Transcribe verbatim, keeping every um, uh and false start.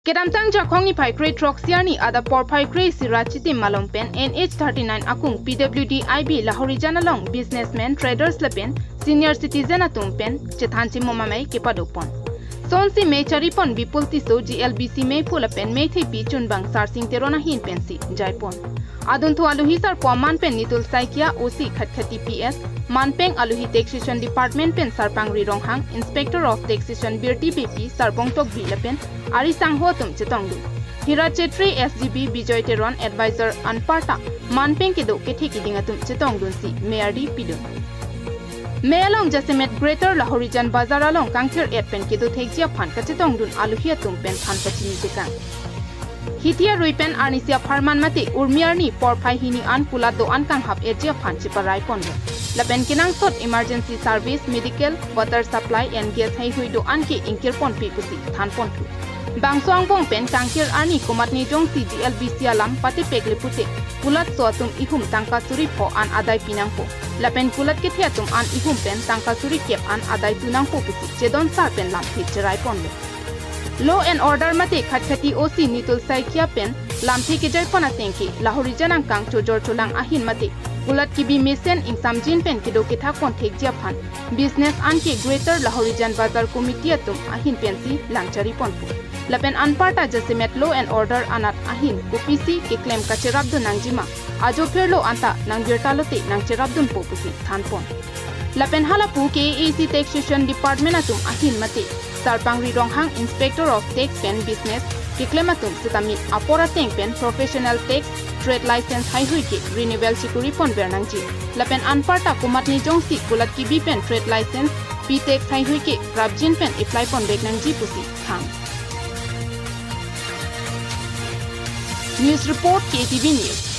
Kedamtang Jakhong niphai kre throksi arni adap porphai kre isi ra chitim malom pen N H thirty-nine akung P W D I B Lahorijan along businessmen, traders lapen senior citizen atum pen chethan chimum amei kepadopon. Sonsi mei charipon Bipul Tisso, G L B C meiphu lapen meithepi chunbang Sarsing Teron ahin pensi jaipon. Adunthu aluhi sarpo aman pen Nitul Saikia, O C Khatkhati P S, manpeng aluhi Taxation Department pen Sarpangri Ronghang, Inspector of Taxation Birti Beypi, Sarbong Tokbi lapen ari sangho atum chetongdun. Hira Chetri, S G B, Bijoy Teron, Advisor anparta manpeng kedo kethe kiding atum chetongdunsi mei ardi pidun. Mei along jasemet Greater Lahorijan Bazar along kangthir-et pen kedo thekji aphan kachetongdun aluhi atum pen than pachini tekang. Hithi arui pen arnisi apharman mate Urmi arni porphai hini an kulat do-an kanghap-etji aphan cheparai ponlo. Lapen kenangsot emergency service, medical, water supply and gas heihui do-an ke ingkir ponpe pusi than ponthu. Bangso angbong pen kangthir arni komatne jongsi G L B C alam patepekle pute kulatso atum ihum tangka suri pho an adai pinangpo. Lapen kulat kethe atum an ihum pen tangka suri kep an adai tunangpo pusi chedon sar pen lamthe cherai ponlo. Law and Order mate Khatkhati O C Nitul Saikia pen lamthe kejaipon ateng ke Lahorijan angkang chojor cholang ahin mate kulat kebi mesen ingsamjin pen kedo kethak pon thekji aphan business an ke Greater Lahorijan Bazar Committee atum ahin pensi lang chari ponpo. Lapen anparta jasemet Law and Order anat ahin kopisi keklem kacherapdun nangjima, ajo phirlo anta nangbirta lote nangcherapdunpo pusi than pon. Lapen halapu K A A C Taxation Department atum ahin mate Sarpangri Ronghang, Inspector of Tax pen business keklem atum sitame apor ateng pen professional tax, trade license heihui ke renewal chekuri ponver nangji. Lapen anparta komatne jongsi kulat kebi pen trade license, P tax heihui ke prapjin pen apply ponvek nangji pusi than. News report, K T V News.